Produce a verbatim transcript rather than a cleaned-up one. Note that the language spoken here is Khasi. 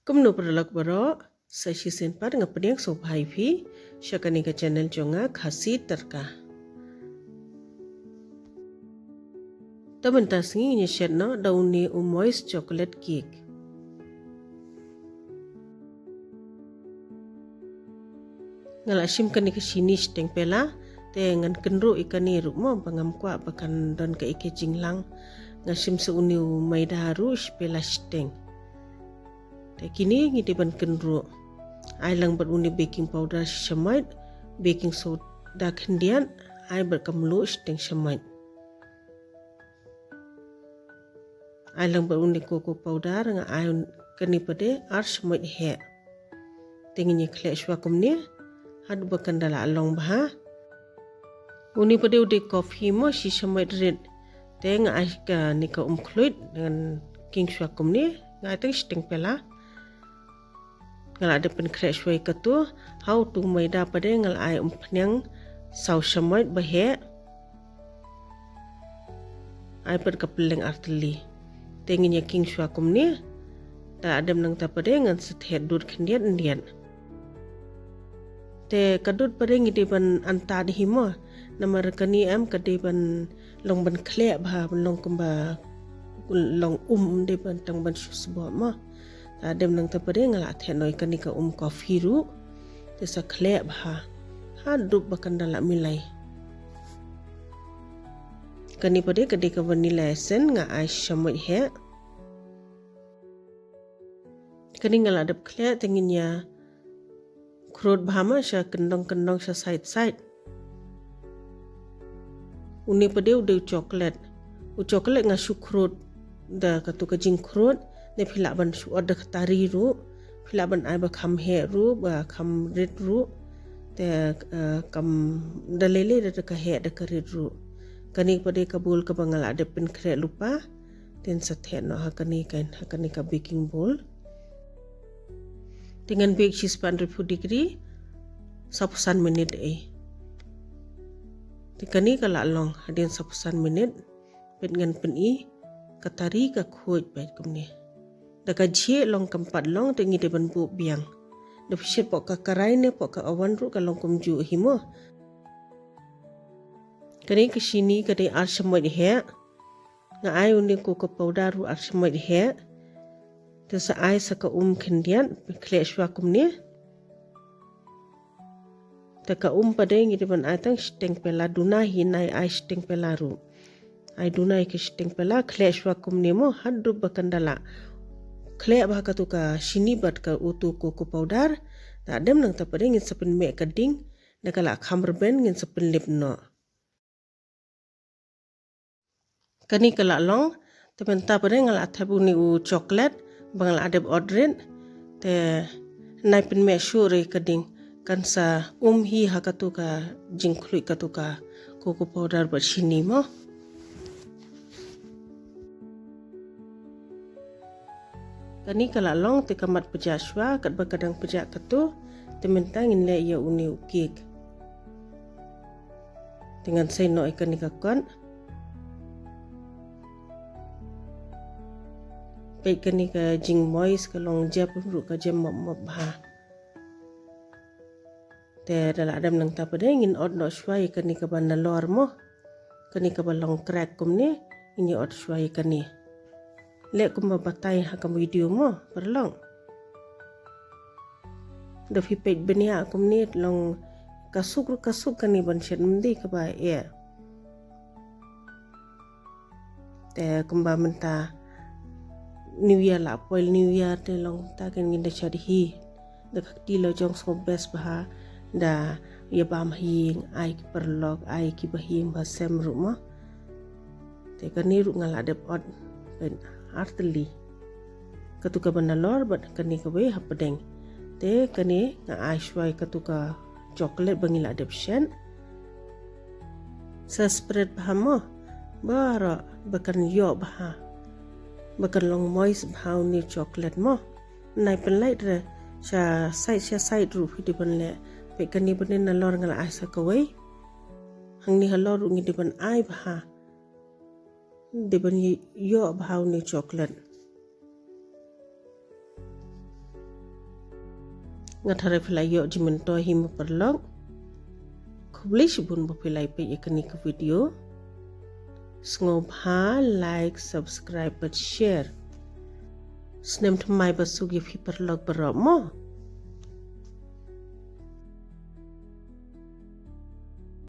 Kumno paralok baroh, sa shisien pat nga pdiang sngewbha ïa phi sha kane ka channel jong nga, Khasi Tyrka. Te mynta sngi ngin ïa shet noh da une u moist chocolate cake. Nga la shim kane ka shini shiteng pela, te ngan kynruh ïa kane ruh mo, ba ngam kwah ba kan don kaei ka jinglang. Nga shim sa une u maida ruh shi pela shiteng. Te kine ngi dei ban kynruh. Ai lang bad une baking powder shi shamoit, baking soda khyndiat, ai bad ka mluh shiteng shamoit. Ai lang bad une cocoa powder, nga ai kane pat de ar shamoit heh. Te ngin ïa khleh shuwa kumne haduh ba kan da la long bha. Une pat de u dei coffee mo, shi shamoit rit. Te nga ai kane ka um khluit ngan king shuwa kumne, nga ai tang shiteng pela. Nga la dep pynkhreh shuwa ïa katu. Ha utu u maida pat de nga la ai umphniang saw shamoit ba heh. Ai pat ka pylleng artylli. Te ngin ïa king shuwa kumne. Te la dep nangta pat de ngan sa theh dud khyndiat khyndiat. Te ka dud pat de ngi dei ban antad hi mo. Namar kane em ka dei ban long ban khleh bha, ban long kumba long um, dei ban tang ban shu sboh mo. Te la dep nangta pat de nga la theh noh ïa kane ka um coffee ruh. Te sa khleh bha haduh ba kan da la milai. Kane pat de ka dei ka vanilla essence, nga ai shamoit heh. Kane nga la dep khleh, te ngin ïa khrud bha mo sha kyndong kyndong, sha side side. Une pat de u dei u chocolate. U chocolate nga shu khrud da katu ka jingkhrud, ne phi lah ban shu ot da ka tari ruh, phi lah ban ai ba kham heh ruh, ba kham rit ruh. Te, eh, kam da lei lei da ka heh da ka rit ruh. Kane pat de ka bowl kaba nga la dep pynkhreh lypa. Te ngan sa theh noh ha kane ka, ha kane ka baking bowl. Te ngan bake shi spah hynriewphew degree saphew san minit eh. Te kane ka la long hadien saphew san minit. Peit ngan pyni ka tari ka khuid peit kumne. Da ka jhieh long kam pat long, te ngi dei ban buh biang. Da phi shet poh ka karai ne poh ka oven ruh ka long kumjuh hi mo. Kane ka shini ka dei ar shamoit heh. Nga ai une cocoa powder ruh ar shamoit heh. Te sa ai sa ka um khyndiat, khleh shuwa kumne. Te ka um pat de ngi dei ban ai tang shiteng pela, duna hi, nai ai shiteng pela ruh. Ai duna ïa ka shiteng pela, khleh shuwa kumne mo haduh ba kan da la khleh bha katu ka shini bad ka utu cocoa powder. Te la dep nangta pat de ngin sa pynmeh ka ding, da ka la kham rben ngin sa pynlip noh. Kane ka la long, te mynta pat de nga la thep une u chocolate ba nga la dep ot rit. Te nai pynmeh shuh re ka ding, kan sa um hi ha katu ka jingkhluit katu ka cocoa powder bad shini mo. Kane ka la long, te ka mat pjah shuwa, katba ka dang pjah katu, te mynta ngin leh ïa une u cake. Te ngan sei noh ïa kane ka kot. Peit kane ka jingmoist ka long jep ruh ka jem mop mop bha. Te da la dep nangta pat de ngin ot noh shuwa ïa kane kaba nalor mo. Kane kaba long crack kumne, ngin ïa ot shuwa ïa kane. Leh kumba batai ha ka video mo, paralok. Da phi peit bniah kumne long ka suk ruh ka suk kane ban shet, ym dei kaba eh. Te kumba mynta New Year la poi, New Year te long mynta kan ngin da shet hi. Da ka kti la jong sngewbha bha, da ïa bam hi, ai ki paralok, ai ki bahaïing bahasem ruh mo. Te kane ruh nga la dep ot peit artylli. Katu kaba nalor bad kane kawei hapdeng. Te kane nga ai shuwa ïa katu ka chocolate ba ngi la dep shet. Sa spread bha mo baroh ba kan ïoh bha, ba kan long moist bha une u chocolate mo. Nai pynlait re sha side sha side ruh phi dei ban leh. Peit kane ba nalor nga la ai sa kawei. Hangne halor ruh ngi dei ban ai bha. Dei ban ïoh bha une u chocolate. Nga tharai phi la ïoh jingmyntoi hi mo paralok. Khublei shibun ba phi la peit ïa kane ka video. Sngewbha like, subscribe bad share. Snem thymmai basuk ïa phi paralok baroh mo.